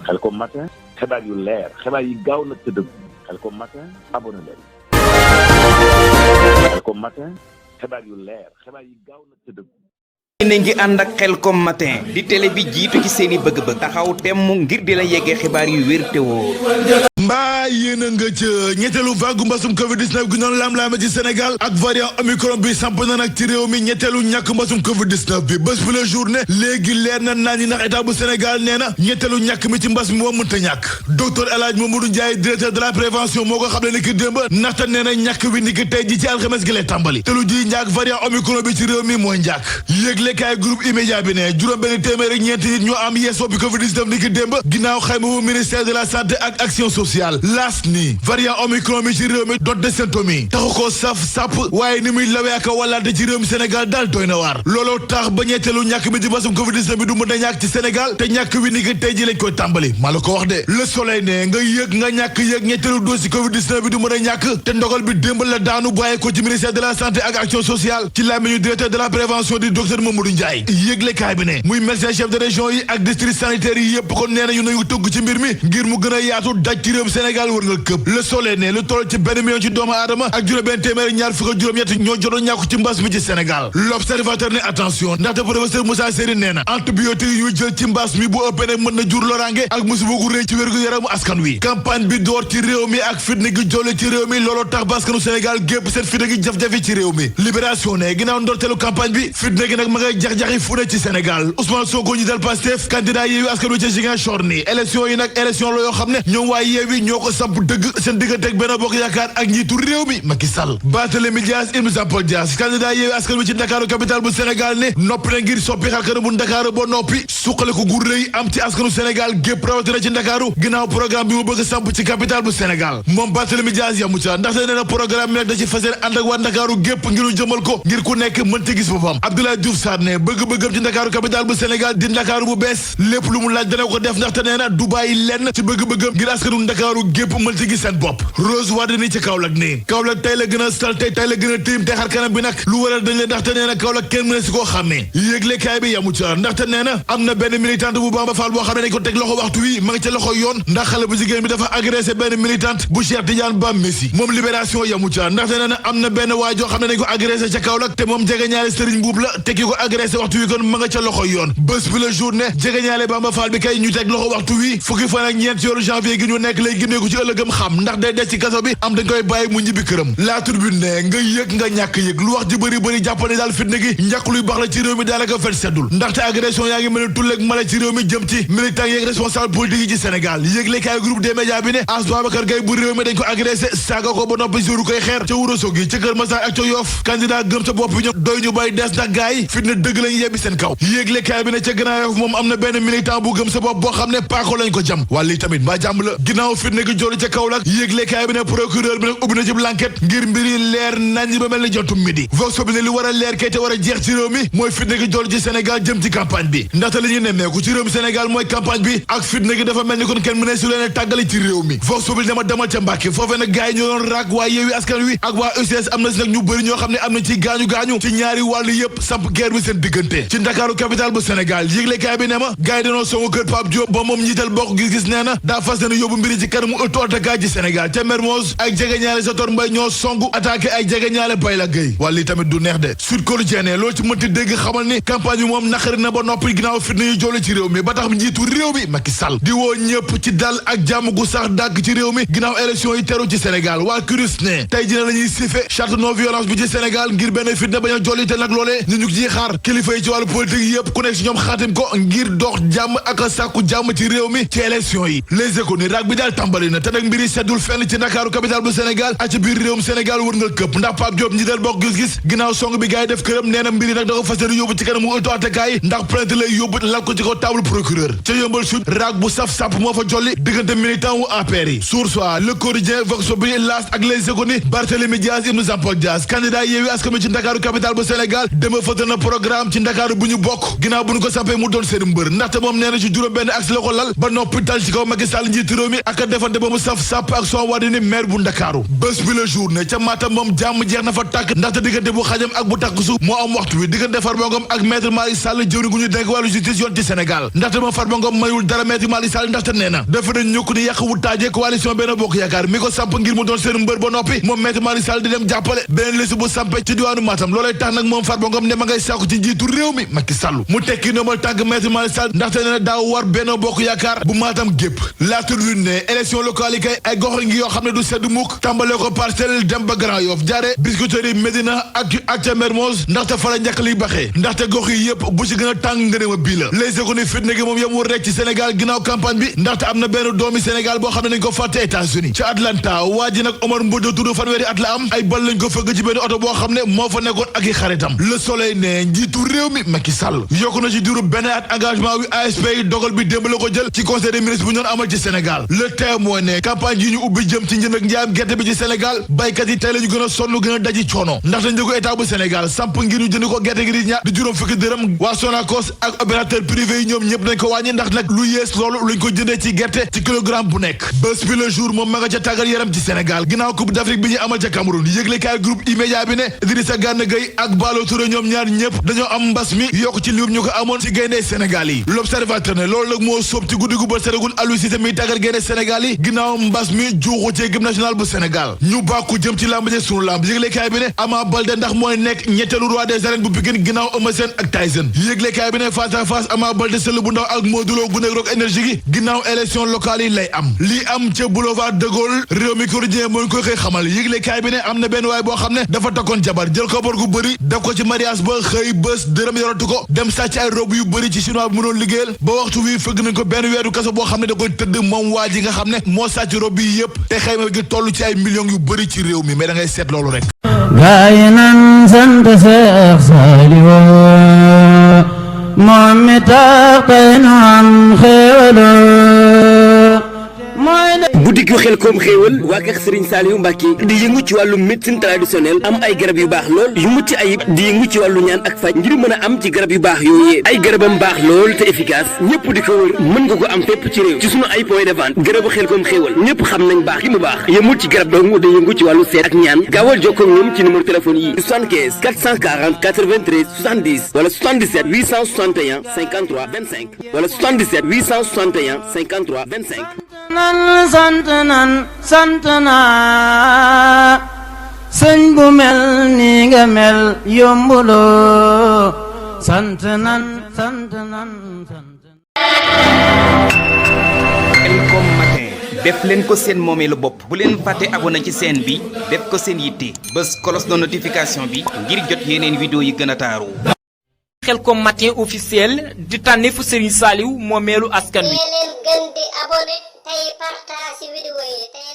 Khelcom matin xibaar yu leer xibaar yi gaaw nag te dëgg Khelcom matin abonné leen Khelcom matin xibaar yu leer xibaar yi gaaw nag te dëgg ne ngi ànd ak Khelcom matin di télé bi jiitu ci seeni bëgg-bëgg taxaw temm ngir di la yeggee xibaar yu wér te wóor. mbaa yéen a nga ca ñetteelu vague mbasum Covid-19 gi noonu lam-laame ci Sénégal ak variant Omicron bi samp na nag ci réew mi ñetteelu ñàkk mbasum Covid-19 bi bés bu la journée léegi leer na naan ñi ndax état bu Sénégal nee na ñetteelu ñàkk mi ci mbas mi moom mënta ñàkk docteur El Hadj Mamadou Ndiaye directeur de la prévention moo ko xam ne ni ki démb ndaxte nee na ñàkk bi ni ki tey ji ci alxames gi lay tàmbali te lu ji ñàkk variant Omicron bi ci réew mi mooy ñàkk yéeglekaay groupe immédiat bi ne juróom benn téeméer ak ñeenti nit ñoo am yees bi Covid-19 ni ki démb ginnaaw xayma bu ministère de la santé ak action sociale laas ni variant Omicron mi ci réew mi doot de symptômes yi taxu ko saf sàpp waaye ni muy lawee ak wàllaate ci réew mi Sénégal daal doy na waar looloo tax ba ñetteelu ñàkk bi ci basum Covid-19 bi du mën a ñàkk ci Sénégal te ñàkk wi ni ki tey ji lañ koy tàmbali maa la ko wax de Le Soleil ne nga yëg nga ñàkk yëg ñetteelu dose Covid-19 bi du mën a ñàkk te ndogal bi démb la daanu bàyyi ko ci ministère de la santé ak action sociale ci làmmiñu directeur de la prévention di docteur Mamadou Ndiaye yëglekaay bi ne muy médecin chef de région yi ak district sanitaire yi yëpp kon nee nañu nañu tëgg ci mbir mi ngir mu gën a yaatu daj ci réew Sénégal wër nga këpp Le Soleil ne lu toll ci benn million ci doomu aadama ak juróom-benn téeméer ñaar fukk ak juróom-ñett ñoo jotoon ñàkku ci mbas mi ci Sénégal L'Observateur ne attention ndaxte professeur Moussa Seri nee na antibiotique yi ñuy jël ci mbas mi bu ëppee nag mën na jur loraange ak musiba gu rëy ci wérgu yaramu askan wi campagne bi door ci réew mi ak fitna gi jolle ci réew mi looloo tax ba askanu Sénégal gépp seen fitna gi jaf-jafe ci réew mi Libération ne ginnaaw ndorteelu campagne bi fitna gi nag ma ngay jax-jaxi fu ne ci Sénégal Ousmane Sonko ñi dal Pastef candidat Yewwi Askan Wi ca Ziguinchor ni élection yi nag élection la yoo xam ne ñoom waa Yewwi ñoo ko samp dëgg seen diggante ak Benno Bokk Yaakaar ak njiitu réew mi Macky Sall Barthélémy Dias Ibn Jean-Paul Dias candidat Yewwi Askan Wi ci Ndakaaru capitale bu Sénégal ne noppi na ngir soppi xarkana bu Ndakaaru ba noppi suqale ko gu rëy am ci askanu Sénégal gépp rawatina ci Ndakaaru ginnaaw programme bi mu bëgg samp ci capitale bu Sénégal moom Barthélémy Dias yamu ca ndaxte nee na programme bi nag da ci fas yéene ànd ak waa Ndakaaru gépp ngir ñu jëmal ko ngir ku nekk mën ci gis boppam Abdoulaye Diouf Sarr ne bëgg-bëggam ci Ndakaaru capitale bu Sénégal di Ndakaaru bu bees lépp lu mu laaj dana ko def ndaxte nee na du bàyyi lenn ci bëgg-bëggam ngir askanu Ndakaaru gépp mën ci gis seen bopp Rose Wardini ci Kaolack nii Kaolack tey la gën a salte tey la gën a tiim tey xar kanam bi nag lu waral dañ leen ndaxte nee na Kaolack kenn mën si koo xàmmee yéeglekaay bi yamu ca ndaxte nee na am na benn militante bu Bamba Fall boo xam ne dañ ko teg loxo waxtu wi ma ngi ca loxo yoon ndax xale bu jigéen bi dafa agressé benn militante bu Cheikh Tidiane Ba Messi moom Libération yamu ca ndaxte nee na am na benn waay joo xam ne dañ ko agressé ca Kaolack te moom jege ñaale Serigne Mbuub la te ki ko agressé waxtu wi kon ma nga ca loxo yoon bés bi la journée jege ñaale Bamba Fall bi kay ñu teg loxo waxtu wi fukki fan ak ñeent yoru janvier gi ñu nekk lay génneeku ci ëllëgam xam ndax day des ci kaso bi am dañ koy bàyyi mu ñibbi këram La Tribune ne nga yëg nga ñàkk yëg lu wax ji bëri jàppale daal fitna gi ñàkk luy baax la ci réew mi daanaka fet seddul ndaxte agression yaa ngi mel ne tulleeg mala ci réew mi jëm ci militant yeeg responsable politique yi ci Sénégal yëglekaay groupe des médias bi ne As Babacar Gaye bu réew mi dañ ko agressé saaga ko ba noppi joru koy xeer ca Ourossogui ca Kër Massar ak ca Yoff candidat gëm sa bopp ñoom doy ñu bay des ndax gars yi fitna dëgg lañ yebbi seen kaw yëglekaay bi ne ca Grand Yoff moom am na benn militant bu gëm sa bopp boo xam ne paako lañ ko jam wala lii tamit mbaa jàmm la ginnaaw fitna gi jolu ca Kaolack yëglekaay bi ne procureur bi nag ubbi na ci l'enquête ngir mbiri leer nañ ba mel ni jotum midi vox bi ne li war a leer kay te war a jeex ci réew mi mooy fitna gi jolu ci Sénégal jëm ci campagne bi ndaxte li ñuy nemmeeku ci réew mi Sénégal mooy campagne bi ak fitna gi dafa mel ni kon kenn mu ne su leen tàggale ci réew mi vox bi dama demal ca Mbàkke foofee nag gars yi ñoo doon raak waa Yewwi Askan Wi ak waa UCS am na si nag ñu bëri ñoo xam ne am na ci gaañu ci ñaari wàllu yëpp samp guerre bi seen diggante ci Ndakaaru capitale bu Sénégal yëglekaay bi ne ma gars yi dañoo songu kër Pape Diop ba moom njiital bokk gis-gis nee na daa fas yéene yóbbu mbiri ci kanamu ëttu attakaay ci Sénégal ca Mermoz ay jegeñaale Zator Mbaye ñoo songu attaqué ay jegeñaale Bayla Gueye wala lii tamit du neex de Sud Quotidien loolu ci mënti dégg xamal ni campagne bi moom naqari na ba noppi ginnaaw fitna yu jolle ci réew mi ba tax njiitu réew mi Macky Sall di woo ñëpp ci dal ak jàmm gu sax dàgg ci réew mi ginnaaw élection yi teru ci Sénégal waa CURUS ne tey jii la ñuy siffé charte non violence bi ci Sénégal ngir benn fitna bañ a jolli te nag loolee ñu ngi ciy xaar kilifa yi ci wàllu politique yëpp ku nekk si ñoom xaatim ko ngir dox jàmm ak sàkku jàmm ci réew mi ci élection yi Les Échos ni raag bi daal tàmbali na te nag mbiri seddul fenn ci Ndakaaru capitale bu Sénégal ak ci biir réewum Sénégal wër nga këpp ndax Pape Diop ñi dal bokk gis-gis ginnaaw song bi gars yi def këram nee na mbiri nag da ko fas yéene yóbbu ci kanamu ëttu attekaay ndax plainte lay yóbbu lal ko ci ko table procureur ca Yeumbeul Sud raag bu saf sàpp moo fa jolli diggante militant wu APR yi Source A Le Quotidien Vox Populi L'As ak Les Échos ni Barthélémy Dias Ibn Jean-Paul Dias candidat Yewwi Askan Wi ci Ndakaaru capitale bu Sénégal dema fëtal na programme ci Ndakaaru bu ñu bokk ginnaaw bu ñu ko sampee mu doon seen mbër ndaxte moom nee na ci juróom benn axe la ko lal ba noppi dal ci kaw Macky Sall njiitu réew mi ak defante ba mu saf sàpp ak Soham Wardini maire bu Ndakaaru bés bi la journée ca Matam moom jàmm jeex na fa tàkk ndaxte diggante bu xajam ak bu takk su moo am waxtu wi diggante Farba Ngom ak maître Malick Sall jëwriñ gu ñu dénk wàllu justice yoon ci Sénégal ndaxte moom Farba Ngom mayul dara maître Malick Sall ndaxte nee na dafa nañ ñukk ni yàq wu taajee coalition Benno Bokk Yaakaar mi ko samp ngir mu doon seen mbër ba noppi moom maître Malick Sall di dem jàppale beneen liste bu sampe ci diwaanu Matam loolay tax nag moom Farba Ngom ne ma ngay sàkku ci njiitu réew mi Macky Sall mu tekki noomal tànk maître Malick Sall ndaxte nee na daaw war Benno Bokk Yaakaar bu Matam gépp la tribune ne élection locale yi kay ay gox ngi yoo xam ne du sedd mukk tàmbale ko Parcelles dem ba Grand Yoff jaare Biscuiterie Médina ak ca Mermoz ndaxte fa la njëkk liy baxee ndaxte gox yi yëpp bu ci gën a tàng nga ne ma bii la les économies fitna gi moom yemul rek ci Sénégal ginnaaw campagne bi ndaxte am na benn doomi Sénégal boo xam ne nañ ko fàtte États-Unis ca Atlanta waa ji nag Omar Mbodj tudd fanweeri at la am ay bal lañ ko fëgg ci benn oto boo xam ne moo fa nekkoon ak i xaritam Le Soleil ne njiitu réew mi Macky Sall yokku na ci diiru benn at engagement wi ASP yi dogal bi démb la ko jël ci conseil des ministres bu ñoon amal ci Sénégal Le Témoin ne campagne yi ñu ubbi jëm ci njënd ak njaayam gerte bi ci Sénégal baykat yi tey la ñu gën a sonn gën a daji coono ndaxte njëgu état bu Sénégal samp ngir ñu jënd ko gerte gi di ñaar di juróom fukki dërëm waa Sonacos ak opérateur privé yi ñoom ñëpp dañ ko wàññi ndax nag lu yées loolu luñ ko jëndee ci gerte ci kilogramme bu nekk bés bi le jour moom ma nga ca tàggat yaram ci Sénégal ginnaaw coupe d'Afrique bi ñu amal ca Cameroun yëglekaay groupe immédiat bi ne Idrissa Gana Gueye ak Ballo Touré ñoom ñaar ñëpp dañoo am mbas mi yokk ci lim ñu ko amoon ci gaynde Sénégal yi l'observateur ne loolu nag moo sóob ci guddi gu ba seregul Aliou Cissé mi tàggat gaynde Sénégal yi ginnaaw mbas mi juuxu ci équipe nationale bu Sénégal ñu bàkku jëm ci lamb ji sunu lamb yëglekaay bi ne Ama Baldé ndax mooy nekk ñetteelu roi des arènes bu Pikine ginnaaw Eumeu Sène ak Tyson yëglekaay bi ne face à face Ama Baldé sël bu ndaw ak Modou Lo gu nekk Rock Énergie gi ginnaaw élection locale yi lay am lii am ca boulevard de Gaulle réew mi quotidien moo koy xëy xamal yëglekaay bi ne am na benn waay boo xam ne dafa takkoon jabar jël ko bor gu bëri def ko ci mariage ba xëy bés dërëm yoratu ko dem sàcc ay rob yu bëri ci chinois bi mënoon liggéeyal ba waxtu wi fëgg nañ ko benn weeru kaso boo xam ne da koy tëdd moom waa ji nga xam ne moo sàcc rob yi yëpp te xëyma gi toll ci ay millions yu bëri ci réew mi mais da ngay seet loolu rek gaay nan sant Seex Saaliw moom mi tax tey nu am xéewal boutique yu Xelcom xéewal waa kër Serigne Saliou Mbacké di yëngu ci wàllu médecine traditionnelle am ay garab yu baax lool yu mucc ayib di yëngu ci wàllu ñaan ak faj ngir mën a am ci garab yu baax yooyee ay garabam baax lool te efficace ñëpp di ko wër mën nga ko am fépp ci réew ci sunu ay point de vente garabu Xelcom xéewal ñëpp xam nañ baax gi mu baax yëmul ci garab dong day yëngu ci wàllu seet ak ñaan gaawal jokkoo ak ñoom ci numéro téléphone yi 75 440 93 70 wala 77 861 53 25 wala 77 861 53 25 sant naa sëñ bu mel ni nga mel yombuloo sant nan Xelcom matin def leen ko seen moomeelu bopp bu leen fàtte abonné ci chaîne bi def ko seen yitte bës cloche de notification bi ngir jot yeneen vidéo yi gën a taaru. Xelcom matin officiel di tànneefu Serigne Saliou moomeelu askan wi. leen gën di abonné tey partage vidéo yi tey